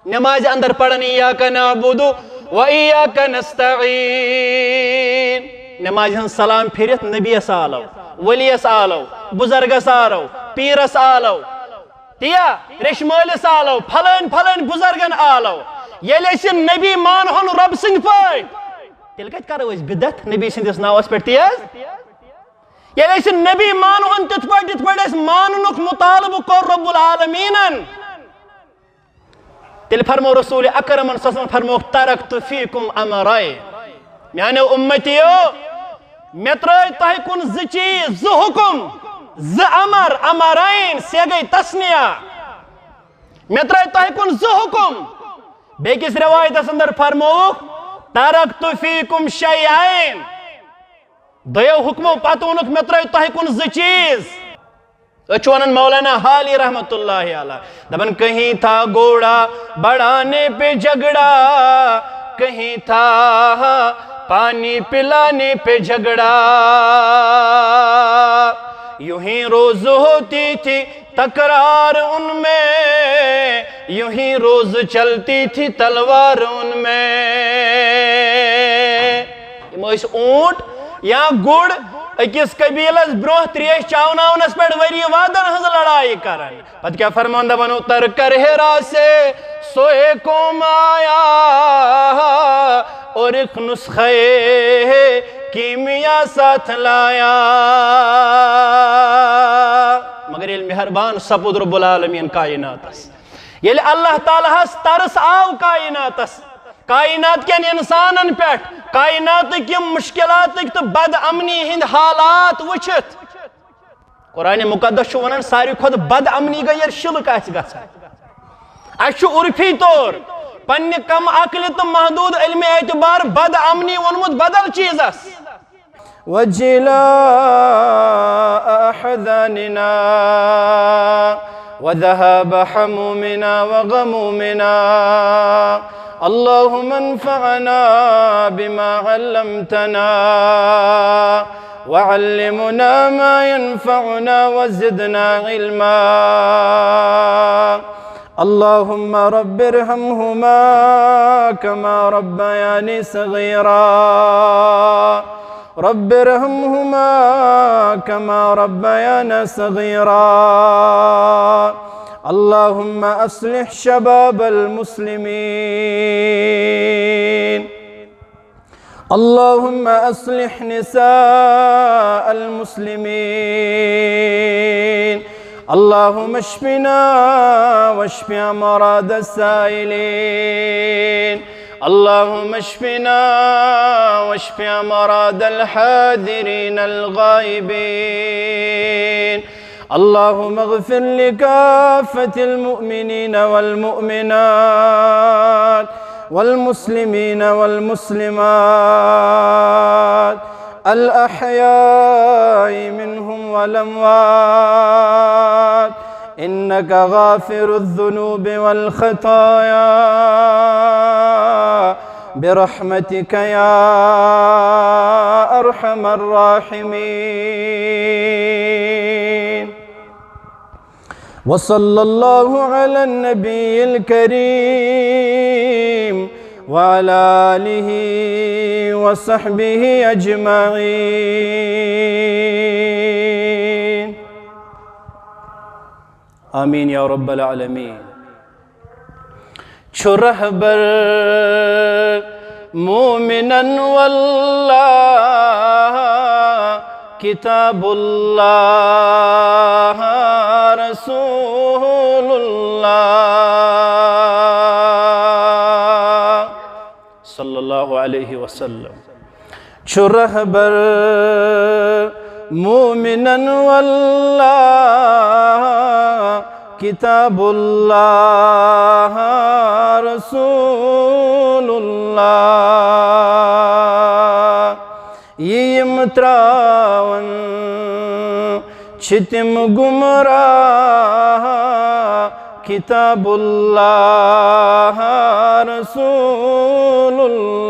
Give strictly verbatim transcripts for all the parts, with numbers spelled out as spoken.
نمازِ اندر پران ایاک نعبد و ایاک نستعین۔ نمازِ ہنٛد سلام پھرِتھ نبیس آلو، ولیس آلو، بزرگس آلو، پیرس آلو، تیا ریشمٲلِس آلو، پھلٲنۍ پھلٲنۍ بزرگن آلو۔ ییٚلہِ أسۍ نبی مانہون رۄب سٕنٛدۍ پٲٹھۍ، تیٚلہِ کتہِ کرو أسۍ بدعت نبی سٕنٛدِس ناوس پٮ۪ٹھ؟ تیز ییٚلہِ أسۍ نبی مانہون تِتھ پٲٹھۍ، یِتھ پٲٹھۍ اَسہِ ماننُک مطالبہٕ کوٚر رب العالمیٖنن، تیٚلہِ فرمو رسول اکرمن صلی اللہ علیہ وسلم فرمووُکھ، "ترکت فیکم امرین"، میانیو امتیو، مےٚ ترٲے تۄہہِ کُن زٕ چیٖز، زٕ حکم، زٕ امر، امرین، صیغہ تثنیہ۔ مےٚ ترٲے تۄہہِ کُن زٕ حکم۔ بیٚکِس رِوایتَس اندر فرمووُکھ، "ترکت فیکم شیئین"۔ دۄیو حکمو پتہٕ ووٚنُکھ، "مےٚ ترٲے تۄہہِ کُن زٕ چیٖز۔" أسۍ چھِ وَنان مولانا حالی رحمتہ اللہ علیہ، دَپان، "کہیں تھا گھوڑا بڑھانے پہ جھگڑا، کہیں تھا پانی پلانے پہ جھگڑا، یوں ہی روز ہوتی تھی تکرار ان میں، یوں ہی روز چلتی تھی تلوار ان میں۔" یِم ٲسۍ اوٗنٹ یا گُر أکِس قبیلس برونٛہہ تریش چاوناونس پٮ۪ٹھ ؤری وادن ہٕنٛز لڑایہِ کران۔ پتہٕ کیٛاہ فرمان؟ دپان، "اتر کر ہرا سے سوئے قوم آیا، اور ایک نسخہ کیمیا ساتھ لایا۔" مگر ییٚلہِ مہربان سپُد رب العالمین کائناتس، ییٚلہِ اللہ تعالیٰ ہس ترس آو کائناتس، کائنات کٮ۪ن انسانن پٮ۪ٹھ، کائناتٕکۍ یِم مشکلاتٕکۍ تہٕ بد امنی ہٕنٛدۍ حالات وٕچھِتھ، قرآن مقدس چھُ ونان، ساروی کھۄتہٕ بد امنی گٔے ییٚلہِ شِلہٕ کاسہِ گژھان۔ اسہِ چھُ عرفی طور پننہِ کم عقلہِ تہٕ محدود علمِ اعتبار بد امنی ووٚنمُت بدل چیٖزس۔ وجلاء أحزاننا وذهاب همومنا وغمومنا۔ اللهم انفعنا بما علمتنا وعلمنا ما ينفعنا وزدنا علما۔ اللهم رب ارحمهما كما ربياني صغيرا۔ رب ارحمهما كما ربيانا صغيرا۔ اللهم أصلح شباب المسلمين۔ اللهم أصلح نساء المسلمين۔ اللهم اشفنا واشف أمراض السائلين۔ اللهم اشفنا واشف أمراض الحاضرين الغائبين۔ اللهم اغفر لكافة المؤمنين والمؤمنات والمسلمين والمسلمات الأحياء منهم والأموات، إنك غافر الذنوب والخطايا، برحمتك يا أرحم الراحمين۔ وصلى الله على النبي الكريم وعلى آله وصحبه أجمعين۔ آمين يا رب العالمين۔ چھُ رہبر مومنن واللہ کتاب اللہ رسول اللہ صلی اللہ علیہ وسلم۔ چھُ رہبر مومنن واللہ کتاب اللہ رسول اللہ۔ یہِ یِم تراون چھِ تِم گمراہ، کتاب اللہ رسول اللہ۔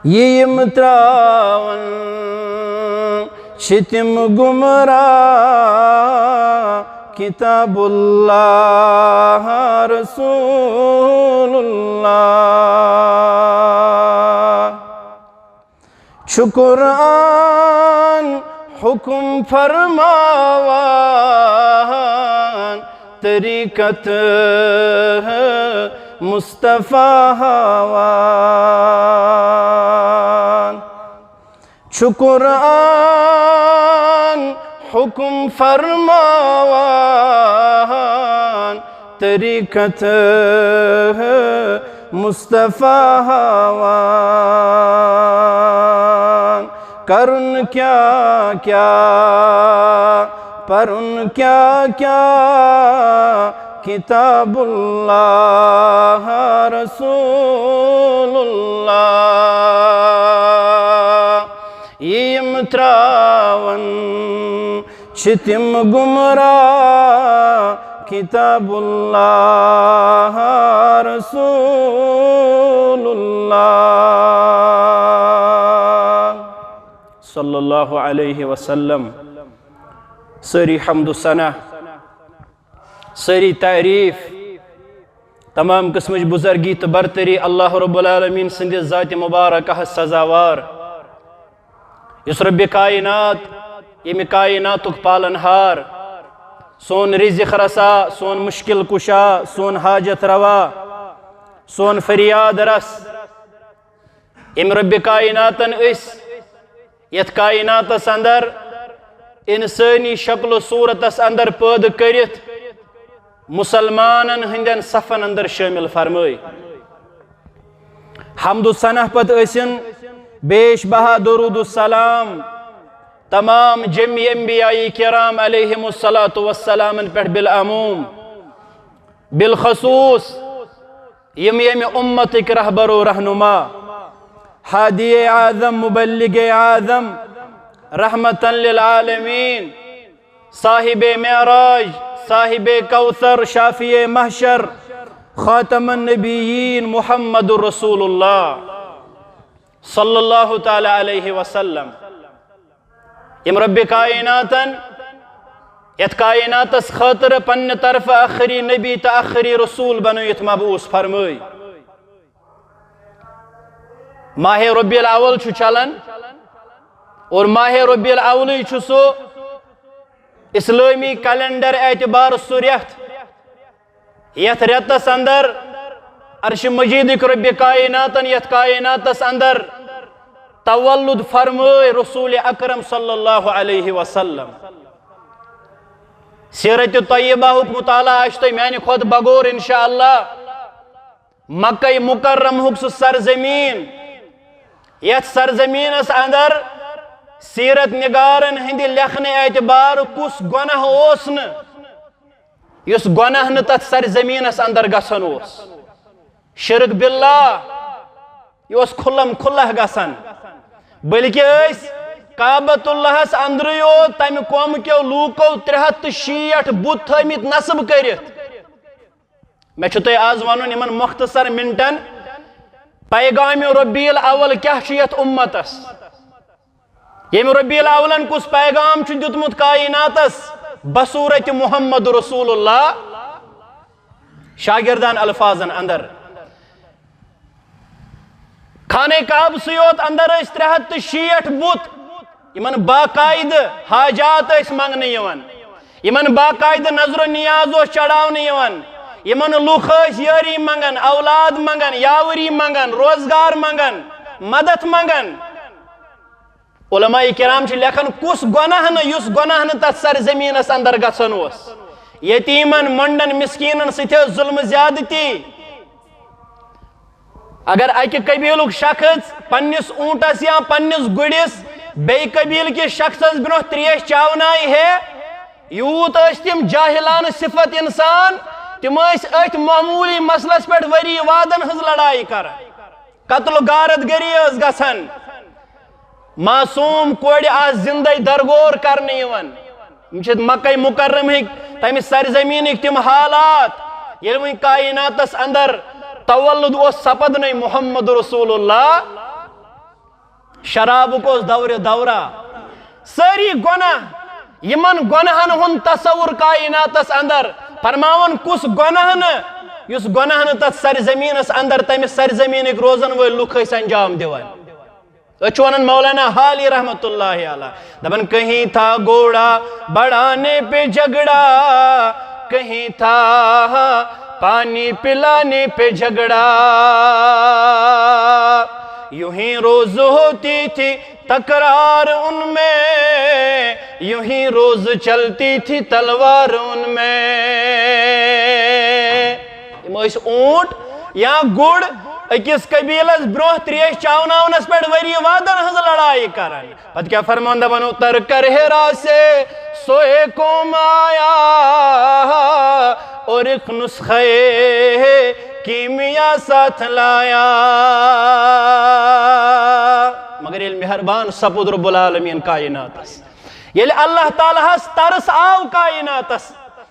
یہِ یِم تراون چھِ تِم گمراہ، کتاب اللہ رسول اللہ۔ چھُ قرآن حکم فرماوان، طریقت مصطفیٰ ہاوان۔ چھُ قرآن حکم فرماوان، طریقت مصطفیٰ ہاوان۔ کرُن کیا کیا، پرُن کیا کیا، کتاب اللہ رسول اللہ۔ یِم تراون چھِ تِم گمراہ، کتاب اللہ رسول اللہ۔ صلی اللہ علیہ وسلم۔ سٲری حمد و ثنا، سٲری تعریف، تمام قسمٕچ بزرگی تہٕ برتری اللہ رب العالمین سٕنٛدِ ذاتِ مبارکہ سزاوار، یُس رب کائنات، ییٚمہِ کائناتُک پالن ہار، سون رزق رسا، سون مشکل کشا، سون حاجت روا، سون فریاد رس، ییٚمہِ رب کائناتن أسۍ یتھ کائناتس اندر انسٲنی شکل و صورتس اندر پٲدٕ کٔرِتھ مسلمانن ہٕنٛدٮ۪ن صفن اندر شٲمِل فرمٲے۔ حمد و ثنا پتہٕ ٲسِن بیش بہا درود و سلام تمام جمع انبیاء کرام علیہم الصلوۃ والسلامن پٮ۪ٹھ بالعموم، بالخصوص یِم ییٚمہِ اُمتٕکۍ رہبر و رہنما، ہادی اعظم، مبلغ اعظم، رحمتاً للعالمین، صاحب معراج، صاحب کوثر، شافع محشر، خاتم النبیین محمد رسول اللہ صلی اللہ تعالی علیہ وسلم۔ یِم رب کائناتن یتھ کائناتس خٲطرٕ پننہِ طرفہٕ ٲخری نبی تہٕ ٲخری رسول بنٲوِتھ مبعوث فرمٲے۔ ماہ ربیع الاول چھُ چلان اور ماہ ربیع الاولٕے چھُ سُہ اسلٲمی کیلنڈر اعتبار سُہ رٮ۪تھ یتھ رٮ۪تس اندر عرش مجیدٕکۍ رب کائناتن یتھ کائناتس اندر تولد فرمٲے رسول اکرم صلی اللہ علیہ وسلم۔ سیرت طیبہ ہُک مطالعہ آسہِ تۄہہِ میانہِ کھۄتہٕ بغور انشاءاللہ۔ مکہ مکرمہ ہُک سُہ سرزمین، یتھ سرزمینس اندر سیرت نگارن ہٕنٛدِ لیکھنہٕ اعتبار کُس گۄناہ اوس نہٕ، یُس گۄناہ نہٕ تتھ سرزمینس اندر گژھان اوس۔ شرک باللہ، یہِ اوس کھُلم کھُلہ گژھان، بلکہ ٲسۍ کعبۃ اللہس اندرٕے یوت تمہِ قومہٕ کیو لوٗکو ترٛےٚ ہتھ تہٕ شیٹھ بُت تھٲومٕتۍ نصب کٔرِتھ۔ مےٚ چھُ تۄہہِ آز ونُن یِمن مختصر منٹن، پیغام ربیع الاول کیاہ چھُ یتھ اُمتس۔ ییٚمہِ ربیع الاولن کُس پیغام چھُ دیُتمُت کائناتس بصورت محمد رسول اللہ؟ شاگردان الفاظن اندر، خانہ کعبہٕ سٕے یوت اندر ٲسۍ ترٛےٚ ہتھ تہٕ شیٹھ بُت، یِمن باقاعدٕ حاجات ٲسۍ منگنہٕ یِوان، یِمن باقاعدٕ نظر و نیاز اوس چڑھاونہٕ یِوان، یِمن لُکھ ٲسۍ یٲری منگان، اولاد منگان، یاوری منگان، روزگار منگان، مدد منگان۔ علماء کرام چھِ لیکھان، کُس گۄناہ نہٕ، یُس گۄناہ نہٕ تتھ سرزمینس اندر گژھان اوس۔ یتیمن، مۄنڈن، مسکینن سۭتۍ ٲس ظلم زیادتی۔ اگر اکہِ قبیلُک شخص پننِس اونٹس یا پننِس گُرِس بیٚیہِ قبیلہٕ کِس شخصس برونٛہہ تریش چاونایہِ ہے، یوٗت ٲسۍ تِم جاہلانہٕ صفت انسان، تِم ٲسۍ أتھۍ معموٗلی مسلس پٮ۪ٹھ ؤری وادن ہٕنٛز لڑایہِ کران۔ قتل و غارت گری ٲس گژھان۔ معصوم کورِ آسہٕ زندے درگور کرنہٕ یِوان۔ یِم چھِ مکہ مکرمہٕکۍ، تمہِ سرزمینٕکۍ تِم حالات، ییٚلہِ وۄنۍ کائناتس اندر تولد اوس سپدنے محمد رسول اللہ۔ شرابُک اوس دورِ دورہ، سٲری گۄناہ۔ یِمن گۄناہن ہُنٛد تصور کائناتس اندر، فرماوان کُس گۄناہ نہٕ، یُس گۄناہ نہٕ تتھ سرزمینس اندر تمہِ سرزمینٕکۍ روزن وٲلۍ لُکھ ٲسۍ انجام دِوان۔ أسۍ چھِ ونان مولانا حالی رحمت اللہ علیہ، دپان، کہیں تھا گھوڑا بڑھانے پہ جھگڑا، کہیں تھا پانی پلانے پہ جھگڑا، یوں ہی روز ہوتی تھی تکرار ان میں، یوں ہی روز چلتی تھی تلوار ان میں۔ یِم ٲسۍ اوٗنٹ یا گُر أکِس قبیلس برونٛہہ تریش چاوناونس پٮ۪ٹھ ؤری وادن ہٕنٛز لڑایہِ کران۔ پتہٕ کیٛاہ فرمان؟ دپان، اتر کر ہیرا سے سوئے قوم آیا اور ایک نسخہ کیمیا ساتھ لایا۔ مگر ییٚلہِ مہربان سپُد رب العالمین کائناتس، ییٚلہِ اللہ تعالیٰ ہس ترس آو کائناتس،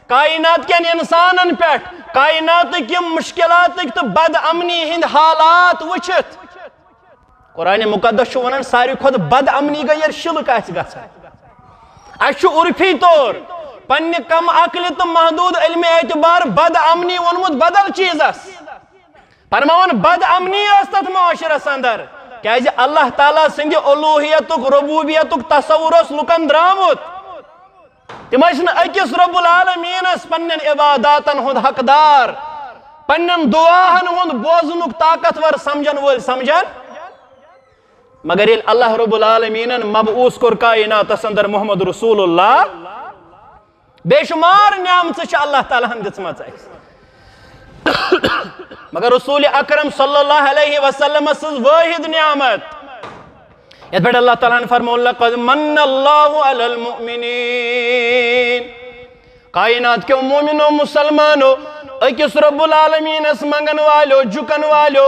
کائنات کٮ۪ن انسانن پٮ۪ٹھ، کائناتٕکۍ یِم مشکلاتٕکۍ تہٕ بد امنی ہٕنٛدۍ حالات وٕچھِتھ، قرآن مقدس چھُ ونان، ساروی کھۄتہٕ بد امنی گٔے ییٚلہِ شِلہٕ کاسہِ گژھان۔ اسہِ چھُ عرفی طور پننہِ کم عقلہِ تہٕ محدود علمِ اعتبار بد امنی ووٚنمُت بدل چیٖزس۔ فرماوان، بد امنی ٲس تتھ معاشرس اندر، کیازِ اللہ تعالیٰ سٕنٛدِ الوہیتُک، ربوبیتُک تصور اوس لُکن درامُت۔ تِم ٲسۍ نہٕ أکِس رب العالمینس پننٮ۪ن عباداتن ہُنٛد حقدار، پننٮ۪ن دعاہن ہُنٛد بوزنُک طاقتور سمجھن وٲلۍ سمجھان۔ مگر ییٚلہِ اللہ رب العالمینن مبعوث کوٚر کائناتس اندر محمد رسول اللہ، بے شمار نعمژٕ چھِ اللہ تعالیٰ ہن دِژمژٕ اسہِ۔ مگر رسول اکرم صلی اللہ علیہ وسلم سٕنٛز وٲحد نعمت، یتھ پٮ۪ٹھ اللہ تعالیٰ ہن فرموو، لقد من اللہ علی المؤمنین، کائنات کیو مومنو مسلمانو، أکِس رب العالمینس منگن والیو، جُکن والیو،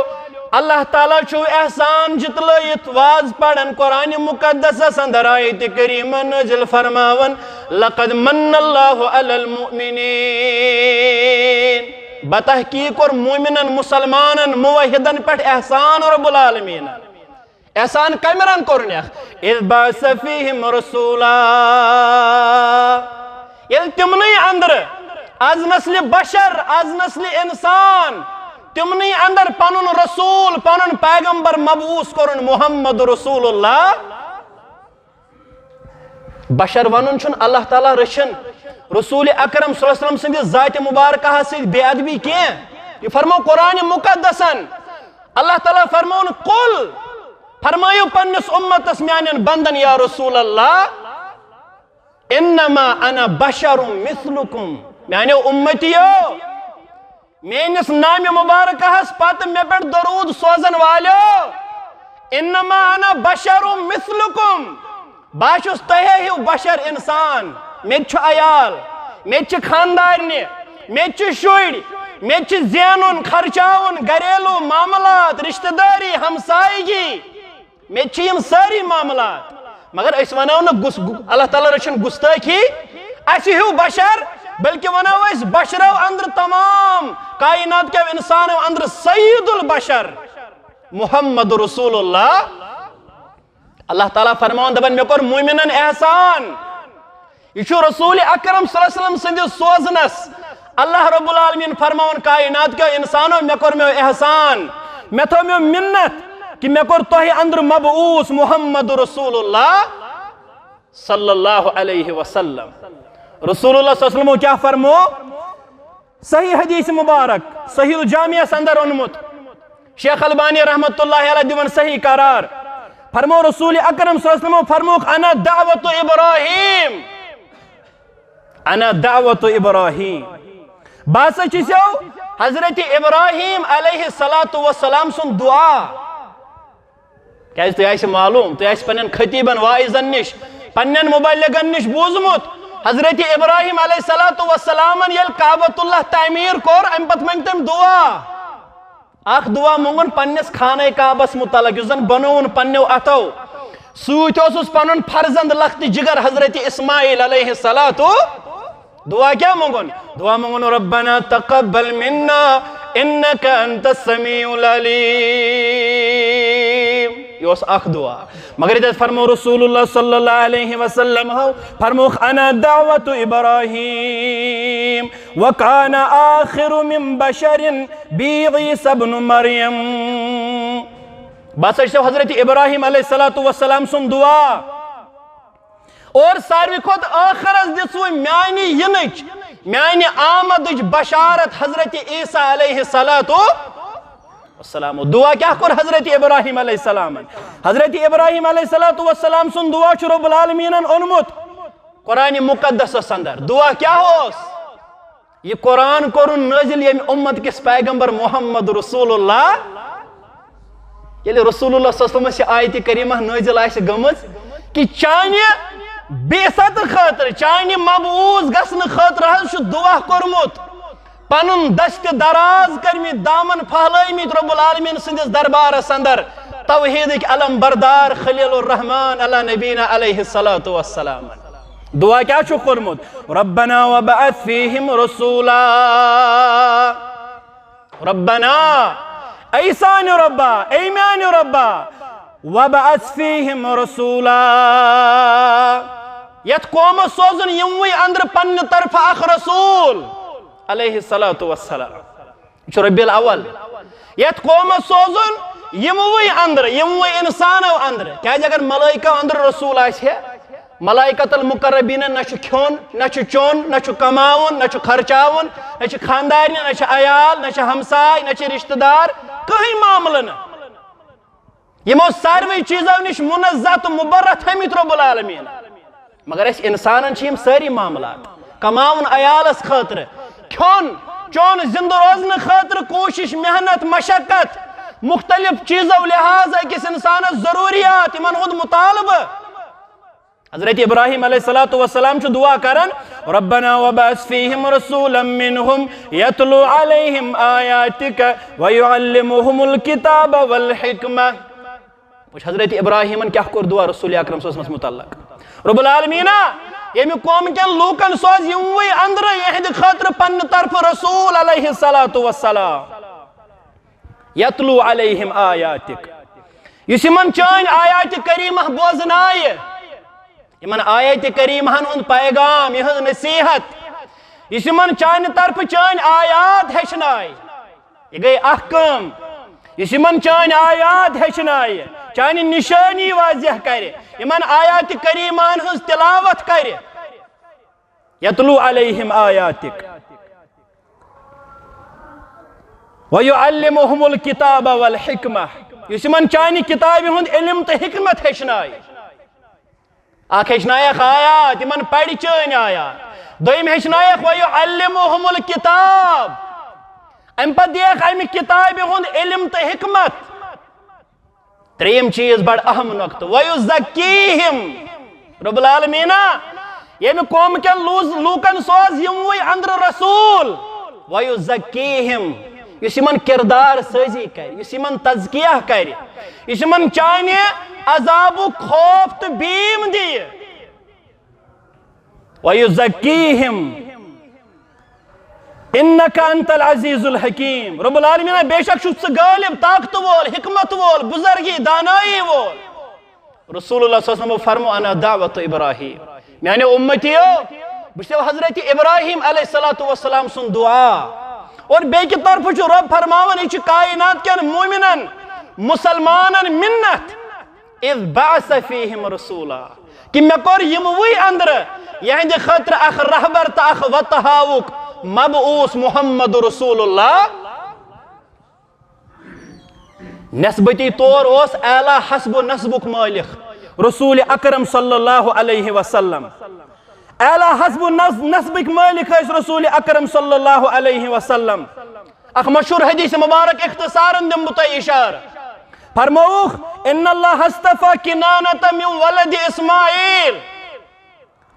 اللہ تعالیٰ چھُ احسان جتلٲیِتھ واز پران قرآن مقدسس اندر آیت کریمہ نازل فرماوان، لقد من اللہ علی المؤمنین۔ بتحقیق کوٚر مومنن، مسلمانن، موحدن پٮ۪ٹھ احسان رب العالمینن۔ احسان کمرن کوٚرنکھ؟ اذ بعث فیہم رسولا۔ ییٚلہِ تِمنٕے اندرٕ از نسل بشر، از نسل انسان، تِمنٕے اندر پنُن رسول، پنُن پیغمبر مبعوث کوٚرُن محمد رسول اللہ۔ بشر ونُن چھُنہٕ اللہ تعالیٰ رٔچھِن رسول اکرم صلی اللہ علیہ وسلم سٕنٛدِ ذاتِ مبارکہ سۭتۍ بے ادبی کینٛہہ۔ یہِ فرمو قرآن مقدسن، اللہ تعالیٰ فرمون، قل، فرمٲیِو پننِس امتس، میانٮ۪ن بندن، یا رسول اللہ، انما انا بشر مثلکم، میانیو امتیو، میٲنِس نامہِ مبارکہس پتہٕ مےٚ پٮ۪ٹھ درود سوزن والیو، انما انا بشر مثلکم، بہٕ ہا چھُس تۄہے ہیوٗ بشر انسان، مےٚ تہِ چھُ عیال، مےٚ تہِ چھِ خاندارنہِ، مےٚ تہِ چھِ شُرۍ، مےٚ تہِ چھِ زینُن، خرچاوُن، گریلو معاملات، رشتہٕ دٲری، ہمسایگی، مےٚ تہِ چھِ یِم سٲری معاملات۔ مگر أسۍ ونو نہٕ گُس-، اللہ تعالیٰ رٔچھِن گُستٲخی، اسہِ ہیوٗ بشر، بلکہِ ونو أسۍ بشرو اندرٕ، تمام کائنات کیو انسانو اندرٕ سید البشر محمد رسول اللہ۔ اللہ تعالیٰ فرماوان، دپان، مےٚ کوٚر مومنن احسان۔ یہِ چھُ رسول اکرم صلی اللہ علیہ وسلم سٕنٛدِس سوزنس۔ اللہ رب العالمین فرماوان، کائنات کیو انسانو، مےٚ کوٚر مےٚ احسان، مےٚ تھٲو مےٚ منت کہِ مےٚ کوٚر تۄہہِ اندرٕ مبعوث محمد رسول اللہ صلی اللہ علیہ وسلم۔ رسول اللہ صلی اللہ علیہ وسلم کیٛاہ فرمو؟ صحیح حدیث مبارک، صحیح الجامعس اندر اونمُت۔ شیخ البانی رحمت اللہ علیہ دِوان صحیح قرار۔ فرمو رسول اکرم صلی اللہ علیہ وسلم فرموک، انا دعوت ابراہیم، انا دعوت ابراہیم۔ بہٕ ہسا چھُسو حضرت ابراہیم علیہ الصلوۃ والسلام سُنٛد دعا۔ کیازِ تۄہہِ آسہِ معلوم، تۄہہِ آسہِ پننٮ۪ن خطیبن، واعظن نِش، پننٮ۪ن مبلغن نِش بوٗزمُت، حضرت ابراہیم علیہ الصلوۃ والسلامن ییٚلہِ کعبۃ اللہ تعمیٖر کوٚر، امہِ پتہٕ منٛگۍ تٔمۍ دعا۔ اکھ دعا مونگُن پننِس خانہ کعبس متعلق، یُس زن بنووُن پننیو اتھو۔ سۭتۍ اوسُس پنُن فرزند لخت جگر حضرت اسماعیل علیہ الصلوۃ۔ دعا کیٛاہ مونگُن؟ دعا مونگُن، ربنا تقبل منا انک انت السمیع العلیم۔ یہِ اوس اکھ دُعا۔ مگر ییٚتہِ حظ فرموو رسول اللہ صلی اللہ علیہ وسلم ہو، فرمووُکھ، "انا دعوت ابراہیم وکان آخر من بشر بی عیسی ابن مریم۔" بہٕ ہسا چھُسو حضرت ابراہیم علیہ الصلوۃ والسلام سُنٛد دُعا۔ اور ساروی کھۄتہٕ ٲخرس دِژوٕ میانہِ یِنٕچ، میانہِ آمدٕچ بشارت حضرت عیسیٰ علیہ الصلوۃ والسلام۔ دعا کیٛاہ کوٚر حضرت ابراہیم علیہ السلامن؟ حضرت ابراہیم علیہ الصلوۃ والسلام سُنٛد دعا چھُ رب العالمینن اوٚنمُت قرآن مقدسس اندر۔ دعا کیٛاہ اوس؟ یہِ قرآن کوٚرُن نٲزِل ییٚمہِ اُمت کِس پیغمبر محمد رسول اللہ۔ ییٚلہِ رسول اللہ صلی اللہ علیہ وسلمس یہِ آیتِ کریمہ نٲزِل آسہِ گٔمٕژ کہِ چانہِ بعثت خٲطرٕ، چانہِ مبعوث گژھنہٕ خٲطرٕ حظ چھُ دعا کوٚرمُت، پنُن دست دراز کٔرمٕتۍ، دامن پھہلٲومٕتۍ رب العالمین سٕنٛدِس دربارس اندر، توحیدٕکۍ علم بردار خلیل الرحمان علی نبینا علیہ الصلوۃ والسلام۔ دعا کیٛاہ چھُ کوٚرمُت؟ "ربنا وبعث فیہم رسولا۔" ربنا، اے سانہِ ربا، اے میانہِ ربا، وبعث فیہم رسولا، یتھ قومس سوزُن یِموٕے اندرٕ پننہِ طرفہٕ اکھ رسول علیہ الصلوۃ والسلام۔ یہِ چھُ ربیع الاول۔ یتھ قومس سوزُن یِموٕے اندرٕ، یِموٕے انسانو اندرٕ۔ کیازِ اگر ملائکہ اندرٕ رسول آسہِ ہے، ملائکۃ المقربین نہ چھُ کھیوٚن، نہ چھُ چیوٚن، نہ چھُ کماوُن، نہ چھُ خرچاوُن، نہ چھُ خاندارنہِ، نہ چھُ عیال، نہ چھُ ہمساے، نہ چھُ رشتہٕ دار، کٕہٕنۍ معاملہٕ نہٕ۔ یِمو ساروٕے چیٖزو نِش منزہ تہٕ مبرہ تھٲمٕتۍ رب العالمین۔ مگر أسۍ انسانن چھِ یِم سٲری معاملات۔ کماوُن عیالس خٲطرٕ، کھیوٚن چیوٚن، زندٕ روزنہٕ خٲطرٕ کوٗشش، محنت، مشقت، مختلف چیٖزو لحاظ أکِس انسانس ضروریات، یِمن ہُنٛد مطالبہٕ۔ حضرت ابراہیم علیہ الصلوۃ والسلام چھُ دعا کران، "ربنا وبعث فیہم رسولا منہم یتلو علیہم آیاتک ویعلمہم الکتاب والحکمہ۔" وٕچھ حضرت ابراہیمن کیٛاہ کوٚر دعا رسول اکرم صلی اللہ علیہ وسلمس متعلق۔ رب العالمینا، ییٚمہِ قوم کٮ۪ن لوٗکن سوز یِموٕے اندرٕ یِہنٛدِ خٲطرٕ پننہِ طرفہٕ رسول علیہ الصلوۃ والسلام۔ یتلو علیہم آیاتک، یُس یِمن چٲنۍ آیاتِ کریمہ بوزنایہِ، یِمن آیاتِ کریمہن ہُنٛد پیغام، یِہٕنٛز نصیحت، یُس یِمن چانہِ طرفہٕ چٲنۍ آیات ہیٚچھنایہِ۔ یہِ گٔے اکھ کٲم، یُس یِمن چٲنۍ آیات ہیٚچھنایہِ، چانہِ نشٲنی واضح کرِ، یِمن آیاتِ کریمہن ہٕنٛز تلاوت کرِ۔ یتلو علیہم آیاتک ویعلمہم الکتاب والحکمہ، یُس یِمن چانہِ کتابہِ ہُنٛد علم تہٕ حکمت ہیٚچھنایہِ۔ اکھ ہیٚچھنایکھ آیات، یِمن پرِ چٲنۍ آیات۔ دوٚیِم ہیٚچھنایکھ ویعلمہم الکتاب، امہِ پتہٕ دِیکھ امہِ کتابہِ ہُنٛد علم تہٕ حکمت۔ ترٛیٚیِم چیٖز بڑٕ اہم نۄقطہٕ، وَیُزَکِّیہِم۔ رب العالمینا، ییٚمہِ قوم کٮ۪ن لوٗز-، لوٗکن سوز یِموٕے اندرٕ رسول، وَیُزَکِّیہِم، یُس یِمن کردار سٲزی کرِ، یُس یِمن تزکیہ کرِ، یُس یِمن چانہِ عذابُک خوف تہٕ بیٖم دِیہِ۔ وَیُزَکِّیہِم۔ انک انت العزیز الحکیم۔ رب العالمین، بے شک چھُکھ ژٕ غالب، طاقت وول، حکمت وول، بزرگی، دانائی وول۔ رسول اللہ صلی اللہ علیہ وسلم فرمو، انا دعوت ابراہیم۔ میانیو امتیو، بہٕ چھُسو حضرت ابراہیم علیہ الصلوۃ والسلام سُنٛد دعا۔ اور بیٚکہِ طرفہٕ چھُ رب فرماوان، یہِ چھُ کائنات کٮ۪ن مومنن، مسلمانن منت۔ اذ بعث فیہم رسولا، کہ مےٚ کوٚر یِموٕے اندرٕ یہندِ خٲطرٕ اکھ رہبر تہٕ اکھ وتہٕ ہاوُک مبعوث محمد رسول اللہ۔ نسبتی طور اوس اعلیٰ حسب و نسبُک مٲلک رسول اکرم صلی اللہ علیہ وسلم۔ اعلیٰ حسب و نس-، نسبٕکۍ مٲلک ٲسۍ رسول اکرم صلی اللہ علیہ وسلم۔ اکھ مشہور حدیث مبارک اختصارن دِمہٕ بہٕ تۄہہِ اشارٕ۔ فرمووُکھ، ان اللہ اصطفی کنانہ من ولد اسماعیل۔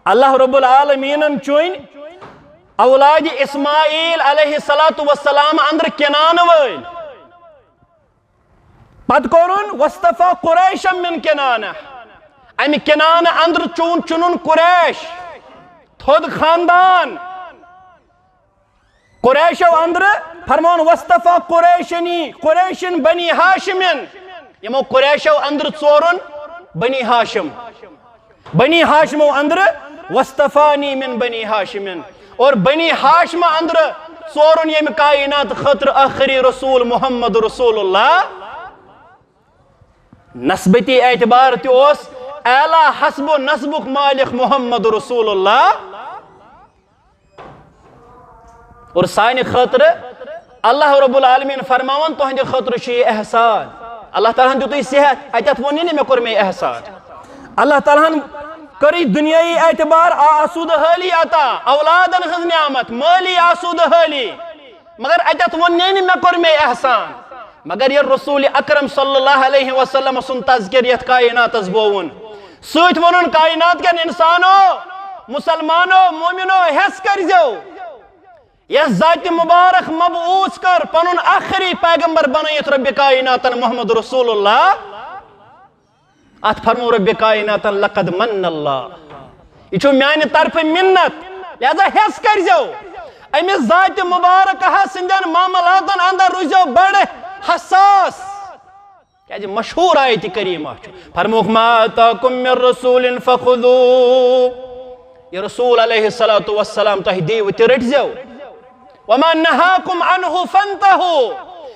اللہ رب العالمینن چُنۍ اولاد اسماعیل علیہ الصلوۃ والسلام اندر کنانہ وٲلۍ۔ پتہٕ کوٚرُن، واصطفی قریشا من کنانہ، امہِ کنانہ اندر چُن، چُنُن قریش، تھوٚد خاندان۔ قریشو اندر فرمون، واصطفی قریشنی، قریشن بنی ہاشمن۔ یِمو قریشو اندرٕ ژورُن بنی ہاشم، بنی ہاشمو اندرٕ واصطفانی من بنی ہاشمن، اور بنی ہاشم اندرٕ ژورُن ییٚمہِ کائنات خٲطرٕ آخری رسول محمد رسول اللہ۔ نسبتی اعتبار تہِ اوس اعلیٰ حسب و نسبُک مالک محمد رسول اللہ۔ اور سانہِ خٲطرٕ اللہ رب العالمین فرماوان، تُہنٛدِ خٲطرٕ چھُ یہِ احسان۔ اللہ تعالیٰ ہن دیُت یہِ صحت، اتٮ۪تھ ووٚن یہِ نہٕ مےٚ کوٚر مے احسان۔ اللہ تعالیٰ ہن کٔر یہِ دُنیٲیی اعتبار آسودٕ حٲلی عطا، اولادن ہٕنٛز نعمت، مٲلی آسودٕ حٲلی، مگر اتٮ۪تھ ووٚن نہٕ مےٚ کوٚر مے احسان۔ مگر یہِ رسول اکرم صلی اللہ علیہ وسلم سُنٛد تذکر یتھ کائناتس بووُن، سۭتۍ ووٚنُن، کائنات کٮ۪ن انسانو، مسلمانو، مومنو، حس کٔرزیو، یس ذات مبارک مبعوث کر پنن آخری پیغمبر بنٲیِتھ رب کائناتن محمد رسول اللہ، اتھ فرمو رب کائناتن، لقد من اللہ، یہ چھو میانہ طرفہ منت، لہذا حس کٔرزیو، امس ذات مبارکہ سندین معاملاتن اندر روزیو بڑ حساس۔ کیازِ مشہور آیت کریمہ چھُ، فرمووُکھ، "ما آتاکم من رسول فخذوه"۔ یہِ رسول علیہ الصلوۃ والسلام تۄہہِ دیٖوٕ تہِ رٔٹۍ زیو۔ "وما نہاکم عنہ فانتہوا"،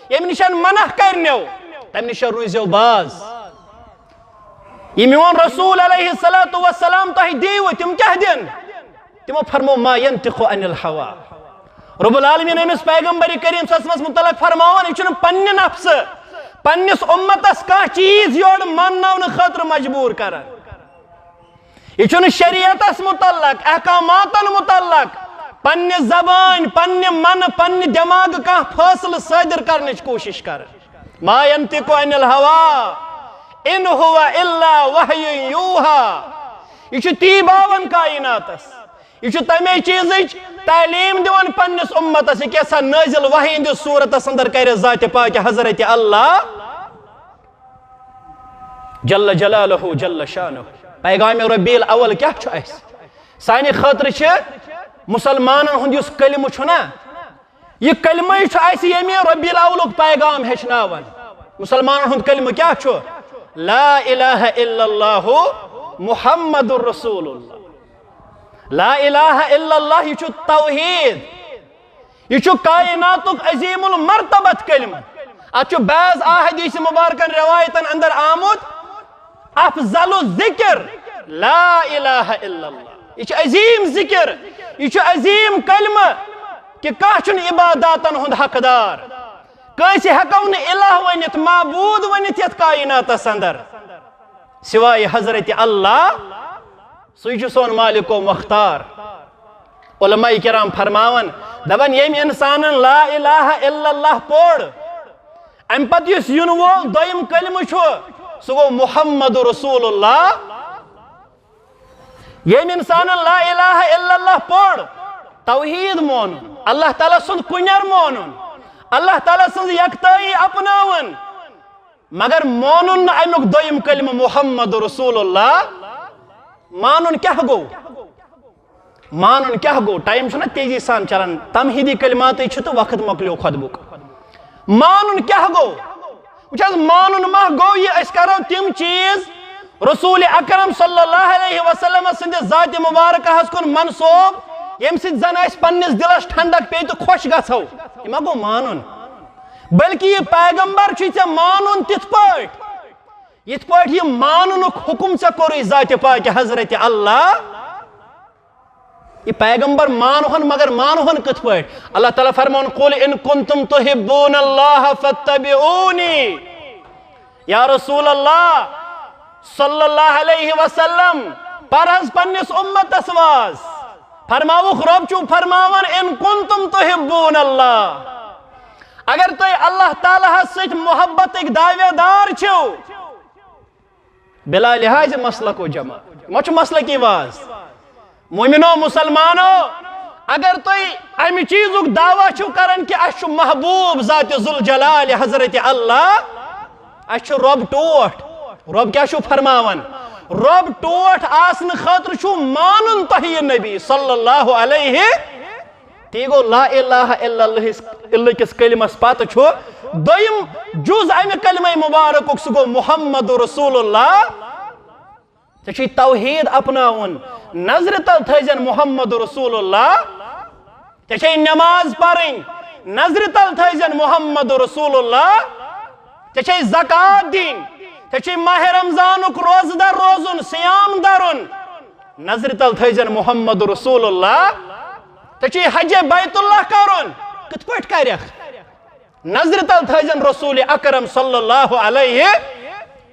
ییٚمہِ نِش منع کرنیو، تَمہِ نِش روٗزیو باز۔ یہِ میون رسول علیہ الصلوۃ والسلام تۄہہِ دیٖوٕ، تِم کیٛاہ دِن؟ تِمو فرمو، "ما ینطق عن الہوا۔" رب العالمین أمِس پیغمبر کریم صلی اللہ علیہ وسلمس متعلق فرماوان، یہِ چھُنہٕ پننہِ نفسہٕ، پننِس اُمتس کانٛہہ چیٖز یورٕ مانناونہٕ خٲطرٕ مجبوٗر کران۔ یہِ چھُنہٕ شریعتس متعلق، احکاماتن متعلق پننہِ زبٲنۍ، پننہِ منہٕ، پننہِ دٮ۪ماغہٕ کانٛہہ فٲصلہٕ صٲدر کرنٕچ کوٗشش کران۔ ما ینطق عن الہوا ان ہو الا وحی یوحی۔ یہِ چھُ تی باوان کائناتس۔ یہِ چھُ تمے چیٖزٕچ تعلیٖم دِوان پننِس اُمتس۔ یہِ کیٛاہ سا نٲزِل وحی ہٕنٛدِس صوٗرتس اندر کرِ ذاتِ پاکہِ حضرت اللہ جل جلالہ جل شانہ۔ پیغام ربیع الاول کیٛاہ چھُ اسہِ؟ سانہِ خٲطرٕ چھِ مسلمانن ہُنٛد یُس کلمہٕ چھُ نا، یہِ کلمے چھُ اسہِ ییٚمہِ ربیع الاولُک پیغام ہیٚچھناوان۔ مسلمانن ہُنٛد کلمہٕ کیٛاہ چھُ؟ لا الہ الا اللہ محمد رسول اللہ۔ لا الہ الا اللہ، یہِ چھُ توحید، یہِ چھُ کائناتُک عظیم المرتبت کلمہٕ۔ اتھ چھُ بعض احادیث مبارکن روایتن اندر آمُت، افضل الذکر لا الہ الا اللہ۔ یہِ چھُ عظیم ذکر، یہِ چھُ عظیم کلمہٕ کہ کانٛہہ چھُنہٕ عباداتن ہُنٛد حقدار۔ کٲنٛسہِ ہٮ۪کو نہٕ الہ ؤنِتھ، معبوٗد ؤنِتھ یتھ کائناتس اندر سوائے حضرت اللہ۔ سُے چھُ سون مالک و مختار۔ علماء کرام فرماوان، دپان، ییٚمۍ انسانن لا الہ الا اللہ پوٚر، امہِ پتہٕ یُس یِنہٕ وول دوٚیِم کلمہٕ چھُ، سُہ گوٚو محمد رسول اللہ۔ ییٚمۍ انسانن لا الہ الا اللہ پوٚر، توحید مونُن، اللہ تعالیٰ سُنٛد کُنٮ۪ر مونُن، اللہ تعالیٰ سٕنٛز یکتٲیی اپناوٕن، مگر مونُن نہٕ امیُک دوٚیِم کلمہٕ محمد رسول اللہ۔ مانُن کیٛاہ گوٚو؟ مانُن کیٛاہ گوٚو؟ ٹائم چھُنہ تیزی سان چلان، تمہیدی کلماتٕے چھِ تہٕ وقت مۄکلیو خطبُک۔ مانُن کیٛاہ گوٚو؟ وٕچھ حظ، مانُن ما گوٚو یہِ أسۍ کرو تِم چیٖز رسول اکرم صلی اللہ علیہ وسلم سٕنٛدِ ذاتِ مبارکہس کُن منسوب، ییٚمہِ سۭتۍ زن اَسہِ پننِس دِلس ٹھنڈک پیٚیہِ تہٕ خۄش گژھو؟ یہِ ما گوٚو مانُن؟ بلکہ یہِ پیغمبر چھُے ژےٚ مانُن تِتھ پٲٹھۍ، یِتھ پٲٹھۍ یہِ ماننُک حکم ژےٚ کوٚرُے ذاتِ پاکہِ حضرت اللہ۔ یہِ پیغمبر مانہون، مگر مانہون کِتھ پٲٹھۍ؟ اللہ تعالیٰ فرماوان، "قل ان کنتم تحبون اللہ فاتبعونی۔" یا رسول اللہ صلی اللہ علیہ وسلم، پر حظ پننِس اُمتس واز۔ فرماوُکھ، رۄب چھُ فرماوان، "ان کنتم تحبون اللہ"، اگر تُہۍ اللہ تعالیٰ ہس سۭتۍ محبتٕکۍ دعوے دار چھِو، بلا لحاظ مسلک و جماعت۔ ما چھُ مسلکی واز؟ مومنو، مسلمانو، اگر تُہۍ امہِ چیٖزُک دعویٰ چھِو کران کہِ اسہِ چھُ محبوب ذات ذوالجلال حضرت اللہ، اسہِ چھُ رۄب ٹوٹھ، رۄب کیٛاہ چھُ فرماوان؟ رۄب ٹوٹھ آسنہٕ خٲطرٕ چھُ مانُن تۄہہِ یہِ نبی صلی اللہ علیہ تی گوٚو لا الہ الا اللہ، اللہ کِس کلمس پتہٕ چھُ دوٚیِم جُز امہِ کلمہ مبارکُک، سُہ گوٚو محمد رسول اللہ۔ ژےٚ چھُے توحید اپناوُن، نظرِ تل تھٲیزٮ۪ن محمد رسول اللہ۔ ژےٚ چھے نماز پرٕنۍ، نظرِ تل تھٲیزٮ۪ن محمد رسول اللہ۔ ژےٚ چھے زکوٰۃ دِنۍ، ژےٚ چھُے ماہ رمضانُک روزٕ دار روزُن، صیام درُن، نظرِ تل تھٲیزٮ۪ن محمد رسول اللہ۔ ژےٚ چھُے حج بیت اللہ کرُن، کِتھ پٲٹھۍ کرکھ؟ نظرِ تل تھٲیزٮ۪ن رسول اکرم صلی اللہ علیہ۔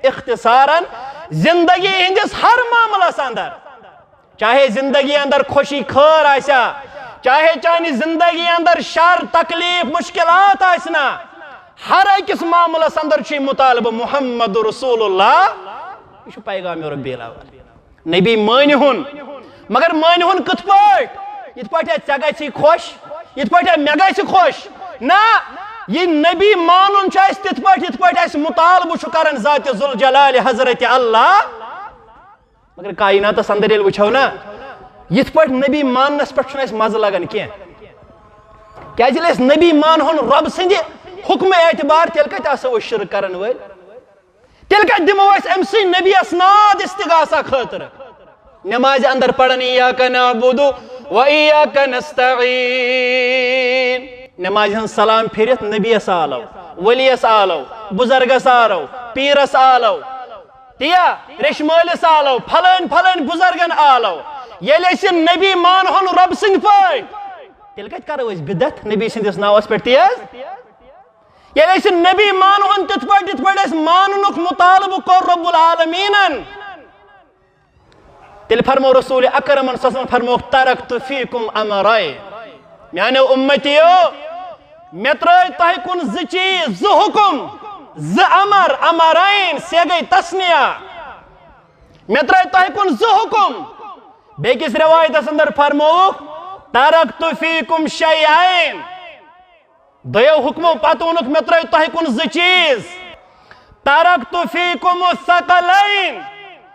اختصارن، زندگی ہٕنٛدِس ہر معاملس اندر، چاہے زندگی اندر خوشی خٲر آسیا، چاہے چانہِ زندگی اندر شر، تکلیف، مشکلات آسنا، ہر أکِس معاملس اندر چھُے مطالبہٕ محمد رسول اللہ۔ یہِ چھُ پیغام ربی الاول۔ نبی مٲنِہُن، مگر مٲنِہُن کِتھ پٲٹھۍ؟ یِتھ پٲٹھۍ ژےٚ گژھی خۄش، یِتھ پٲٹھۍ مےٚ گژھِ خۄش۔ نہ، یہِ نبی مانُن چھُ اَسہِ تِتھ پٲٹھۍ، یِتھ پٲٹھۍ اَسہِ مطالبہٕ چھُ کران ذات ذوالجلال حضرت اللہ۔ مگر کائناتس اندر ییٚلہِ وٕچھو نا، یِتھ پٲٹھۍ نبی ماننس پٮ۪ٹھ چھُنہٕ اَسہِ مزٕ لگان کینٛہہ۔ کیازِ ییٚلہِ أسۍ نبی مانہون رۄب سٕنٛدِ حُکمہٕ اعتبار، تیٚلہِ کتہِ آسو أسۍ شرک کرن وٲلۍ؟ تیٚلہِ کتہِ دِمو أسۍ أمۍ سٕے نبیَس ناد استغاثہ خٲطرٕ؟ نمازِ اندر پران ایاک نعبد و ایاک نستعین۔ نمازِ ہٕنٛز سلام پھِرِتھ نبیَس آلو، ؤلیَس آلو، بُزرگس آلو، پیٖرس آلو، تیا ریشمٲلِس آلو، پھلٲنۍ پھلٲنۍ بُزرگن آلو۔ ییٚلہِ أسۍ یہِ نبی مانہون رۄب سٕنٛدۍ پٲٹھۍ، تیٚلہِ کتہِ کرو أسۍ بدعت نبی سٕنٛدِس ناوس پٮ۪ٹھ تیز؟ ییٚلہِ أسۍ نبی مانہون تِتھ پٲٹھۍ، یِتھ پٲٹھۍ اَسہِ ماننُک مطالبہٕ کوٚر رب العالمیٖنن، تیٚلہِ فرموو رسول اکرمن صلی اللہ علیہ وسلم، فرمووُکھ، "ترکت فیکم امرین"، میانیو امتیو، مےٚ ترٲے تۄہہِ کُن زٕ چیٖز، زٕ حُکم، زٕ امر، امرین، سیگے تثنیہ، مےٚ ترٲے تۄہہِ کُن زٕ حُکم۔ بیٚکِس رِوایتَس اندر فرمووُکھ، "ترکت فیکم شیئین"، دۄیو حُکمو پتہٕ ووٚنُکھ، "مےٚ ترٲے تۄہہِ کُن زٕ چیٖز، ترکت فیکم الثقلین"۔